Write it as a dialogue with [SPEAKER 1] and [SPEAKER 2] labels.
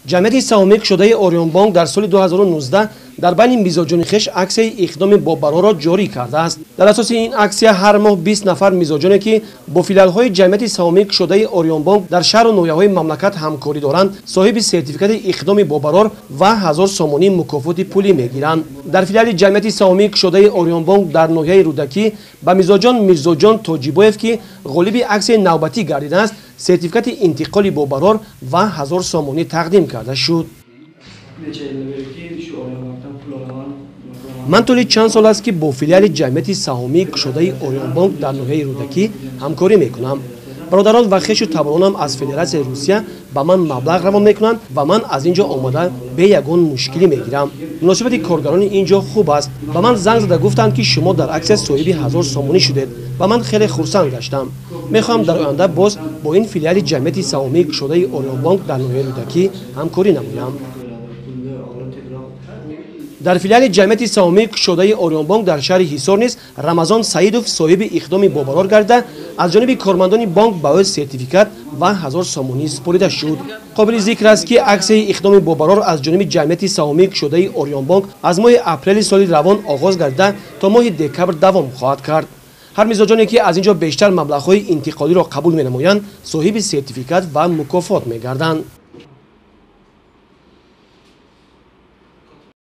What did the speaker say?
[SPEAKER 1] Ҷамъияти саҳомии кушодаи Ориёнбонк дар соли 2019 дар байни мизоҷони хеш аксияи иқдоми бобарорро ҷорӣ кардааст. Дар асоси ин аксия ҳар моҳ 20 нафар мизоҷоне, ки бо филиалҳои ҷамъияти саҳомии кушодаи Ориёнбонк дар шаҳру ноҳияҳои мамлакат ҳамкорӣ доранд, соҳиби сертификати иқдоми бобарор ва 1000 сомонӣ мукофоти пулӣ мегиранд. Дар филиали ҷамъияти саҳомии кушодаи Ориёнбонк дар ноҳияи Рӯдакӣ ба мизоҷон Мирзоҷон Тоҷибоев, ки ғолиби аксияи навбатӣ гардидааст, сертификати интиқоли бобарор ва 1000 сомонӣ тақдим карда шуд. Ман тӯли чанд сол аст, ки бо филиали ҷамъияти саҳомии кушодаи Ориёнбонк дар ноҳияи Рӯдакӣ ҳамкорӣ мекунам. Бародарон ва хешу таборонам аз Федератсияи Русия ба ман маблағ равон мекунанд ва ман аз ин ҷо омада бе ягон мушкилӣ мегирам. Муносибати коргарони ин ҷо хуб аст. Ба ман занг зада гуфтанд, ки шумо дар аксия соҳиби 1000 сомонӣ шудед ва ман хеле хурсанд гаштам. Мехоҳам дар оянда боз бо ин филиали ҷамъияти саҳомии кушодаи Ориёнбонк дар ноҳияи Рӯдакӣ ҳамкорӣ намоям. Дар филиали ҷамъияти саҳомии кушодаи Ориёнбонк дар шаҳри Ҳисор низ Рамазон Саидов соҳиби иқдоми бобарор гардида, аз ҷониби кормандони бонк ба ӯ сертификат ва 1000 сомонӣ супорида шуд. Қобили зикр аст, ки аксияи иқдоми бобарор аз ҷониби ҷамъияти саҳомии кушодаи Ориёнбонк аз моҳи апрели соли равон оғоз гардида, то моҳи декабр давом хоҳад кард. Ҳар мизоҷоне, ки аз ин ҷо бештар маблағҳои интиқолиро қабул менамоянд, соҳиби сертификат ва мукофот мегарданд.